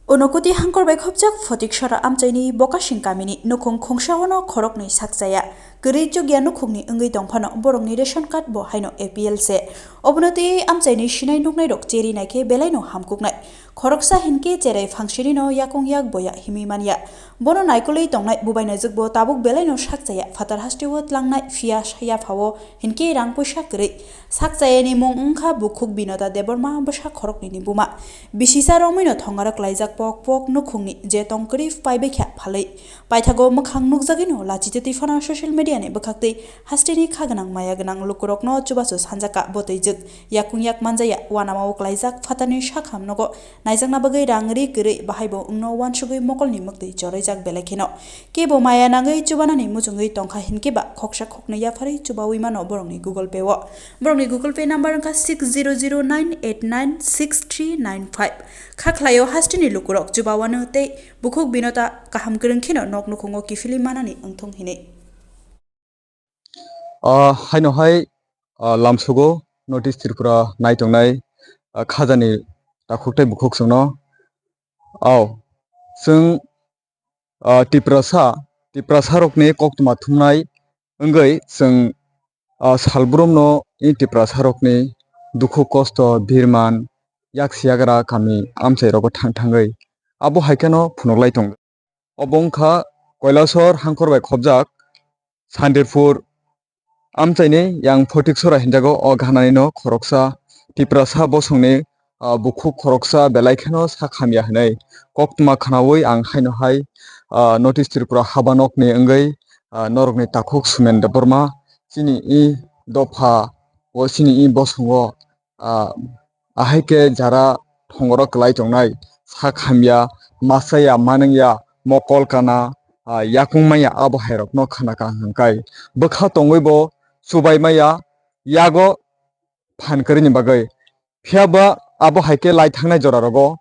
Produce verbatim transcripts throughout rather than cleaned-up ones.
Unokoti hangkor bai khopjak Photiksora amchaini Bokasing kamini nukhung khungsa-ono khoroknwi sakchaya. Kwrwi chukya nukhungni wngwi tongphano borokni ration card bo haino A P L se. Obono tei amchaini sinai nuknairok cheri naikhe belaino hamkuknai. Khoroksa hinkhe cherai phangsinino yakung yak boya himwi manya. Bono naikolwi tongnai bubainajwkbo tabuk belaino sakchaya phatar hasteo tlangnai, phiya yaphao hinkhe rang puisa kwrwi. Sakchayani mung wngkha Bukhuk Binota Debbarma, bwsa khoroknwini buma. Bisisa romwino thongaro klaijak pok pok nukhungni je tong kwrwi paibaikha phalwi. Paithago mwkhang nukjagwino lachitwi phano social media ni bwkhaktwi hasteni kha gwnang maya gwnang lukurokno chubachu sanjaka bo twijwk yakung yak manjaya, uanamao klaijak phatarni sakham nogo naijakna bagwi rang ri kwrwi bahaibo wngno uansugwi mokolni mwktwi choraijak belai kheno. Kebo maya nangwi chubanani muchungwi tongkha hinkhe ba khoksa khoknwi yapharwi chubawi mano borokni Google Pay o. Borokni Google Pay number wngkha six zero zero nine eight nine six three nine five. Kha khlaio hasteni lukurok chubawano tei Bukhuk Binota kaham kwrwng kheno nok nukhungo kiphilwi manani wngthung hinwi. Ah, haino hai, ah, lamsugo North East Tripura naitongnai, ah, khajani takhuk tei bukhuk chwngno. Ao, chwng, ah, Tiprasa, Tiprasa rokni koktwma thumnai wngwi chwng, ah, salbrumno i Tiprasa rokni dukhu kosto, birman, yaksi yagra kami amchai rogo thang thangwi abo hai kheno phunuklai tongo. Obo wngkha Koilasor hangkhor bai khopjak Sandirpur amchaini yang Photiksora hinjago. O ghananino khoroksa Tiprasa bosongni, ah, bukhuk khoroksa belai kheno sak hamya hwnwi koktwma khnaui ang haino hai, ah, North East Tripura habanokni wngwi, ah, norokni takhuk Sumen Debbarma chini i dopha o chini i bosongo, ah, ahai khe jara thongoro kwlai tongnai, sak hamya, masa ya, manwng ya, mokol kana, ah, yakung maya abo hai rokno khna kaham hwnkhai bwkha tongwi bo chubai maya, yago phan kwrwini bagwi. Phiya ba abo hai khe lai thangnai jora rogo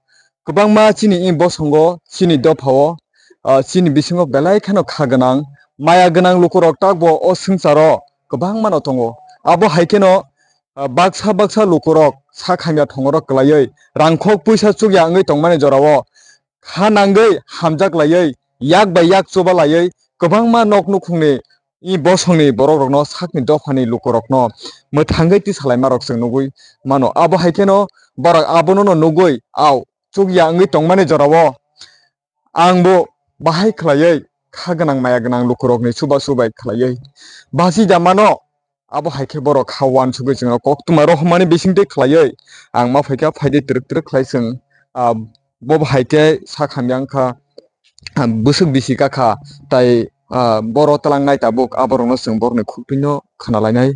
kwbangma chini i bosongo, chini dophao, ah, chini bisingo belai kheno kha gwnang, maya gwnang lukurok takbo o swngcharo kwbangmano tongo. Abo hai kheno, ah, baksa baksa lukurok sak hamya thongorok kwlaiwi rangkhok puisa chukya wngwi tongmani jorao kha nangwi hamjak laiwi, yak bai yak chuba laiwi kwbangma nok nukhungni i bosongni borok rokno, sakni dophani lukurokno mwthangwi tisalai marok chwng nugwi mano. Abo hai kheno borok abono no nugwi, ao chukya wngwi tongmani jorao ang bo bahai khlaiwi kha gwnang maya gwnang lukurokni chuba chubai khlaiwi basi da mano. Abo hai khe borok ha uansugwi chwngno koktwma rohormani bisingtwi khlaiwi ang ma phaikha, phaidi twrwk twrwk khlai chwng, ah, bo hai khe sak hamya wngkha, ah, bwswk bisi kakha tai, ah, boro twlangnai tabuk aborokno chwng borokni khukpino khna lainai.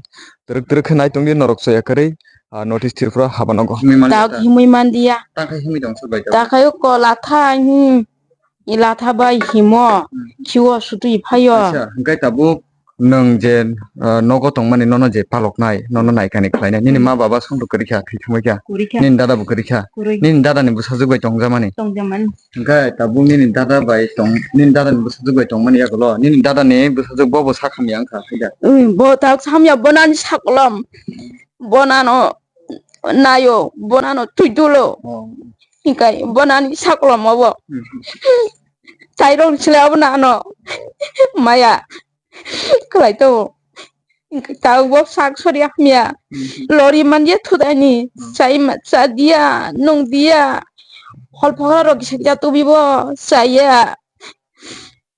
Twrwk twrwk khe nai tongdi norok choya kwrwi, ah, North East Tripura habanogo. Himwi manliya. Tak ta? Himwi manliya. Ta khe himwi tong sobai ta? Ta khe o kola tha, hmm. I latha bai himo, hmm, khiwo sutwi phaio. Acha, hwnkhe tabuk nwng je, ah, nogo tongmani, nono je paloknai, nono naikani khlainai, nini ma baba songdo kwrwi kha, thwi thangbai kha? Kwrwi kha. Nini dada bo kwrwi kha? Kwrwi. Nini dada ni bwsajwk bai tongjamani? Tongjamani. Hwnkhe tabuk nini dada bai tong, nini dada ni bwsajwk bai tongmani yagulo, nini dada ni bwsajwk bo bo sak hamya wngkha, hai da? Hmm, bo tak hamya, bo nani sakolom. Bo nano naio, bo nano twi dulo. Oh. Hikai bo nani sakolom obo. Hmm. Tairok sile obo nano maya khlai to. Hikai ta bo sak sori hamya. Hmm. Lori manje thudani. Hmm. Chai ma, cha dia, nung dia. Hol phokra rok kisa kisa tubi bo chaya.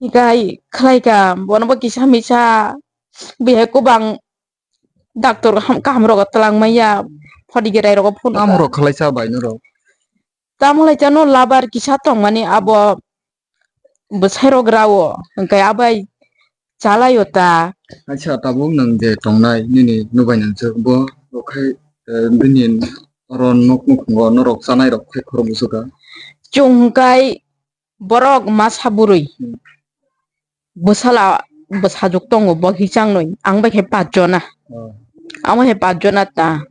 Hikai khlai ka, bono bo kisa misa. Bihai kubang Doctor kaham, kaham rogo twlang manya, phodi gerai rogo phone. Tamo rok khalai cha bai norok? Tamo lai chano labar kisa tongmani abo bwsai rok rao, hwnkhe abai chalaio ta. Acha, tabuk nwng je tongnai nini nubai nang chwk bo, bo khai, eh, bini oro nok nukhungo norok chanai rok khai khoro busuka. Chwng hwnkhe borok masa bwrwi. Hmm. Bwsala bwsajwk tongo, bo hichang noi, ang bai khe pach jona. Oh. Amo hai pach jona ta.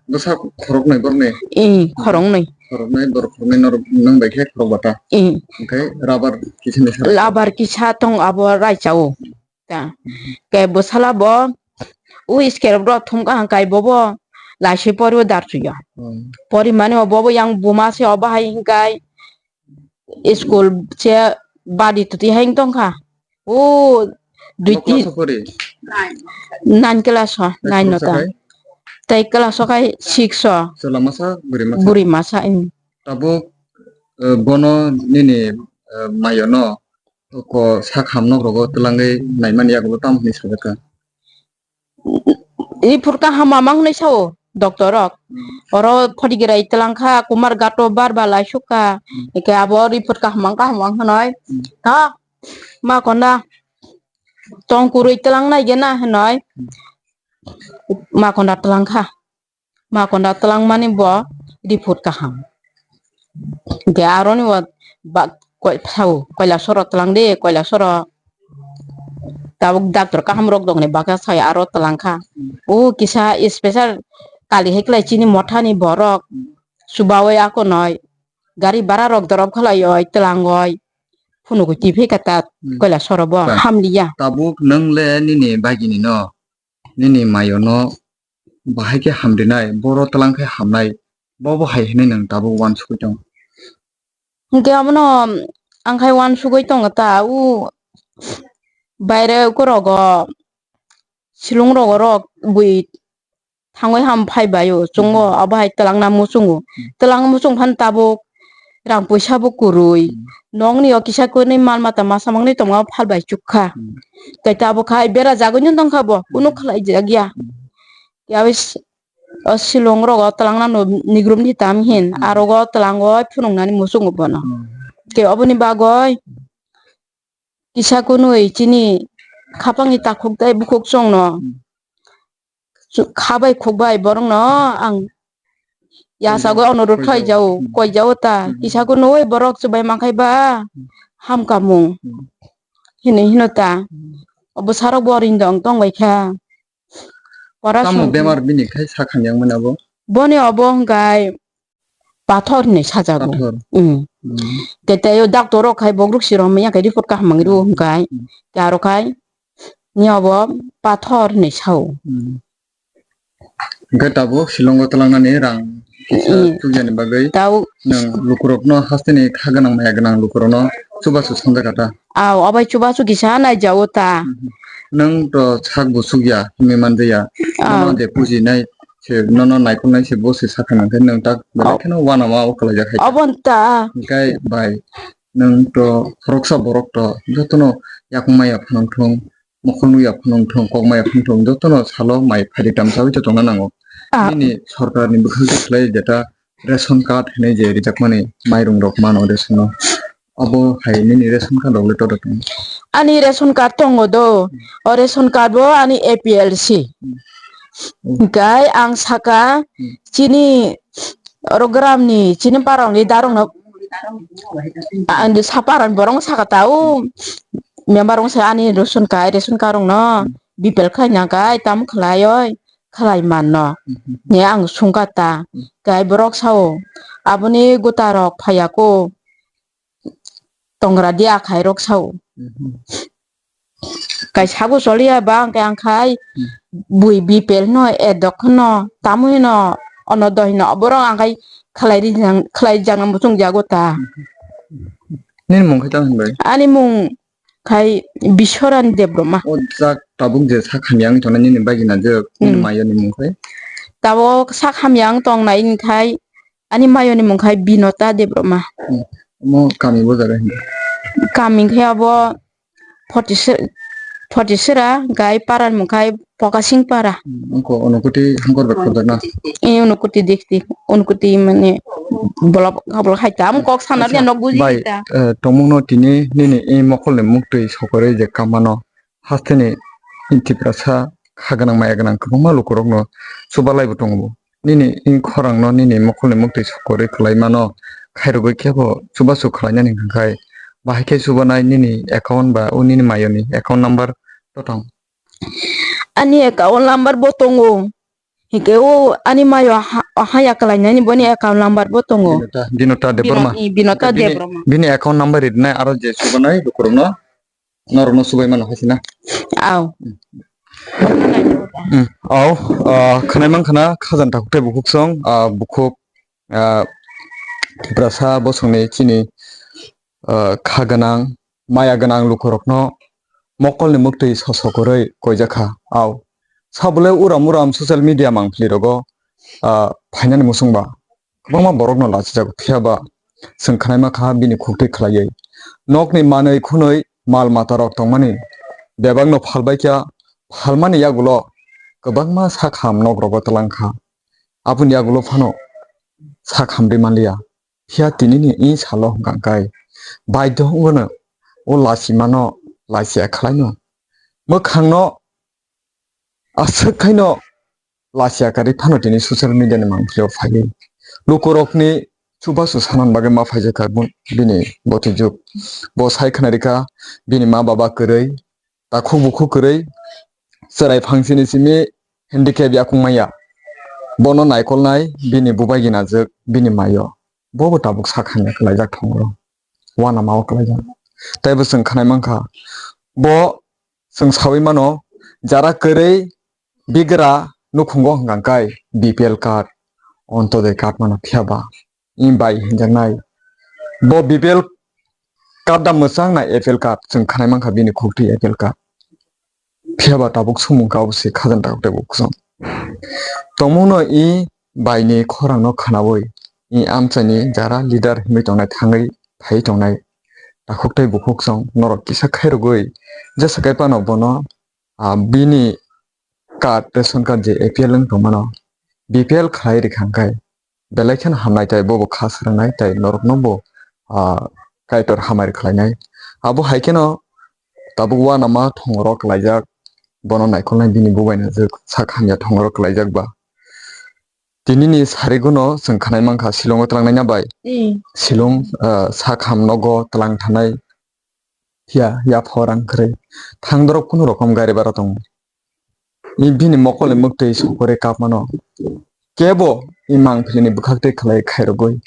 Bwsa khoroknwi borokni? Ih, khoroknwi. Khoroknwi, borok khoroknwi norok nwng bai khe khorokba ta? Ih. Hwnkhe rubber kisa ni sara? Rubber kisa tong abo raisa o ta. Ke bwsala bo o scarf rok thumkha hwnkhe bobo laisi pori o darsuya. Oh. Pori mani o bobo yang buma se obo hai hwnkhe school se badi tuti hai tongkha. O dui Bo tin class o pori? Nine class o, Nine nine class o ta. Khai? Tei class o khai six o. Chwla masa, bwrwi masa? Bwrwi masa, em. Tabuk, eh, bono nini, eh, mayo no ko sak ham nok rogo twlangwi naimani yago tamo hinwi sajak kha? Report kaham ma mang hinwi sao doctor rok. Hmm. Oro phodigirai twlang kha, Kumar Gato bar ba laisuk kha. Hmm. Eke abo report kaham mang kaham mang hinwi. Hmm. Ha, ma konda tong kurui twlang nai gena hinwi. Hmm. Ma konda twlang kha. Ma konda twlang mani bo report kaham. Hingke aroni bo ba-, koi-, sao, koila soro twlang de, koila soro. Tabuk doctor kaham rok dongni bagwi sai aro twlang kha. O kisa special kali hai klai chini mothani borok chubawi akonoi gari bara rok dorop khlaioi twlangoi phunugwi twi phaikha ta Hmm. koila soro bo Ta-, hamliya. Tabuk nwng le nini bagini no, nini mayo no bahai khe hamrinai, boro twlang khe hamnai, bo bo hai hinwi nwng tabuk uansugwi tongo? Hwnkhe abono ang khai uansugwi tongo ta, o baire ukorogo, silong rogo rok bui thangwi ham phai bai o chwngno, Hmm. abo hai twlangna muchungo. Hmm. Twlang muchung phano tabuk rang puisa bo kwrwi. Hmm. Nokni o kisa kwrwi mal mata masa mangni tongma phal bai chukha. Hmm. Tei tabuk khai bera jagwi no tongkha bo, kunu Hmm. khlai jak ya. Hmm. Tei abo s-, o silong rogo twlangna no nigrum di tam hin, Hmm. arogo twlango phunuknani muchungo bono. Hmm. Tei oboni bagwi kisa kunui chini khapangni takhuk tei bukhuk chwngno Hmm. chu-, khabai khukbai borokno ang yasagwi Koijao, onurodh koijao. khlaijao, Hmm. koijao ta. Hmm. Kisa kunui borok chubai mankhai ba Hmm. hamkamung Hmm. hinwi hino ta. Hmm. Bwsarok bo ring dong tongbai kha. Pora Tamo song bemar bini khai sakha yang mani abo? Boni obo hwnkhe pathor hinwi sajago. Pathor. Mm. Mm. Tei tei o doctor rok khai bokrok sirok manya khai report kaham mangi rwo hwnkhe. Mm. Tei aro khai ni obo pathor hinwi sao. Mm. Hwnkhe tabuk silongo twlangnani rang kisa Mm. chukjani bagwi Tau nwng lukurokno hasteni kha gwnang maya gwnang lukurokno chubachu sanjakha ta. Aw, obai chubachu kisa naijago ta. Mhm. Nwng to sak bo sukya, himwi manjaya. Ah. Nono je pujinai se, nono naikolnai se, bo se sakha nang khe nwng tak belai Oh. kheno uanama o kwlaijak hai ta. Obo ta. Hwnkhe bai, nwng to khoroksa borok to jotono yakung maya phano thung, mokhol nukya phano thung, kok maya phano thung, jotono salo mai phaidi tamsaui to tongna nango. Ah. Nini sorkarni bwkhak je khlai jeta ration card hinwi je rijakmani mairung rok mano ration no. Abo hai nini ration card rok le todo tong? Ani ration card tongo do. O ration card bo ani A P L C. Hmm. Hwnkhe ang saka Hmm. chini oro gram ni chini para ni darong no. Ang sa para ni borok saka ta o member wng sa ani ration card, ration card rok no Hmm. B P L khlai na kai tam khlai oi. khlai manno Hmm. hinwi ang sungkha ta. Hmm. Kai borok sao, "Aboni guta rok phaiya ko, tongra di akhai rok," sao. Hmm. Kai sago choliya ba hwnkhe ang khai Hmm. bui B P L no edok no tamo hino ono doi hino borok ang khai khlai rijak, khlai jakna muchung jago ta. Hmm. Nini mung khe tamo hinbai? Ani mung khai Biswaran Debbarma. O jak tabuk je sak hamya wng tongnai nini bagina je nini Hmm. mayoni mung khai? Tabuk sak hamya wng tongnai wng khai ani mayoni mung khai Binota Debbarma. Hmm. Omo kami bo jaga hinwi? Kami khai abo Photisera, Photisera, gai para ni mung khai Pokasing para. Hmm, wngkha Unakoti hangkor bai khorjakna? Eh, Unakoti district, Unakoti mane block, block hai ta. Am kok sana Acha, dia nok buji bai, ta. Eh, tongmungno tini nini i mokolni muktwi sokorwi je kamano hasteni Tiprasa kha gwnang maya gwnang kwbangma lukurokno chubalaibo tongo. Nini i khorangno nini mokolni muktwi sokorwi kwlai mano khairogwi khe bo chubachu khlainani hwnkha khai bahai khe chubanai nini account ba o nini mayoni account number to tong? Ani account number bo tongo. Hingke o ani mayo ha-, haya kalainani boni account number bo tongo. Binota, Binota Debbarma. Bino-, i, Binota Bini, Debbarma. Bini account number rinai aro je subanai lukurokno norokno subai mano hai sina. Aw. Hmm. Hmm. Aw, ah, khwnai mang khna khajang takhuk tei bukhuk song, ah, bukhuk, ah, Tiprasa bosongni chini ah, kha gwnang, maya gwnang lukurokno mokolni mwktwi soso kwrwi koijakha. Au, sabole uram uram social media mangpili rogo, ah, phainani musungba kwbangma borokno lachijago, phiya ba chwng khwnaima kha bini khuktwi khlaiwi. Nokni manwi khwnwi mal matarok tongmani bebakno phalbaikha, phalmani yagulo kwbangma sak ham nok rogo twlang kha. Aboni yagulo phano sak hamri manliya. Phiya tinini i salo hwnkha kai baidho wngwno o lachimano lachiya khlaino. Mwkhangno aswk khaino lachiya karwi phano tini social media ni mangpilio phaiwi lukurokni chubachu sanani bagwi ma phaijakha bini botijwk. Bo sai khwnarikha bini ma baba kwrwi, takhuk bukhuk kwrwi, chwrai phangsini simi handicap yakung maya. Bono naikolnai bini bubai ginajwk bini mayo. Bobo tabuk sak hamya khlaijak thongro. Uanama o khlaijak. Tei bo chwng khwnai mankha. Bo chwng saui mano jara kwrwi bigra nukhungo hwnkha kai B P L card, Antyodoi card mano phiya ba. Im bai hinjaknai. Bo B P L card da mwchang na A P L card chwng khwnai mankha bini khuktwi A P L card. Phiya ba tabuk sumung kha obo se khajani takhuk tei bukhuk song. Tongmungno i baini khorangno khwnaui i amchaini jara leader himwi tongnai thangwi phaiwi tongnai takhuk tei bukhuk song norok kisa khairogwi jesa kai phano bono, ah, bini card, ration card je A P L wng tongmano B P L khlai rikha hwnkhe belai kheno hamnai tei bobo kha swrwngnai tei norokno bo, ah, Kaitor hamari khlainai. Abo hai kheno tabuk uanama thongro klaijak, bono naikolnai bini bubaino je sak hamya thongro klaijak ba. Tinini sariguno chwng khwnai mankha Shillongo twlangnai na bai. Shillong, ah, sak ham nogo twlang thanai. Phiya yaphang rang kwrwi thangdorok kunu rokom gari bara tongo. I bini mokolni mwktwi sokori kap mano. Kebo i mangpilini bwkhaktwi khlai khairogwi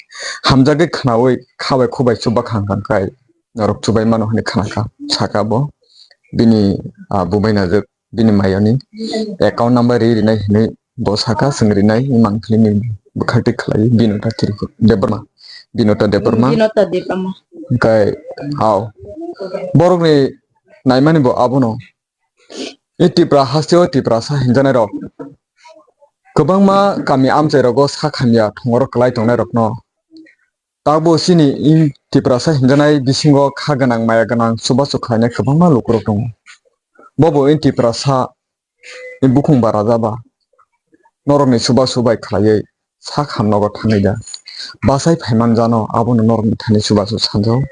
hamjagwi khwnaui khabai khubai chuba khang khang kai norok chubai mano hwnwi khwnakha, saka bo. Bini, ah, bubai najwk bini mayoni account number ri rinai hwnwi bo saka, chwng rinai i mangpilini bwkhaktwi khlai Binota Tripura, Debbarma, Binota Debbarma. Binota Debbarma. Hwnkhe, au, borokni naimani bo abono. I Tipra hasteo Tiprasa hinjanai rok kwbangma kami amchai rogo sak hamya thongoro kwlai tongnai rokno. Tabuk chini i Tiprasa hinjanai bisingo kha gwnang maya gwnang chubachu khlainai kwbangma lukurok tongo. Bobo i Tiprasa i bukhung bara jaba norokni chubachu bai khlaiwi sak hamnogo thangwi da bachai phaiman jano abono norokni thani chubachu sanjao.